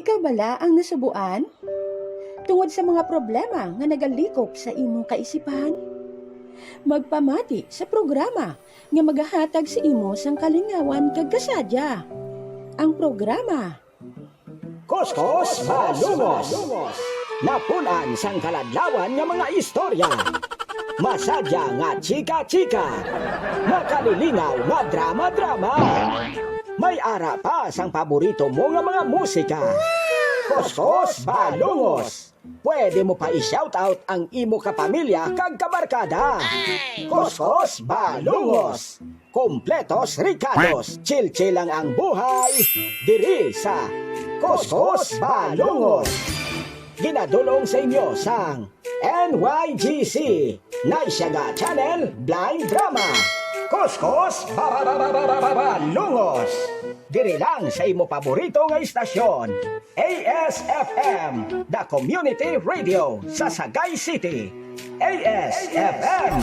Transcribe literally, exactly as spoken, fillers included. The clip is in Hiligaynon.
Ikaw bala ang nasubuan? Tungod sa mga problema nga nagalikop sa imong kaisipan? Magpamati sa programa nga magahatag sa imo sang kalingawan kag kasadya. Ang programa Kuskos Balungos. Napun-an sang kaladlawan nga mga istorya. Masadya nga chika-chika. Makalilingaw nga drama-drama. May ara pa sang paborito mo nga mga musika. Kuskos Balungos. Pwede mo pa i-shoutout ang imo kapamilya kag kabarkada. Kuskos Balungos. Kompletos rekados, chill-chill lang ang buhay diri sa Kuskos Balungos. Ginadulong sa inyo sang N Y G C, Naisyaga Channel, Blind Drama. Kuskos Balungos. Diri lang sa imo paborito nga istasyon, A S F M, The Community Radio sa Sagay City. A S F M.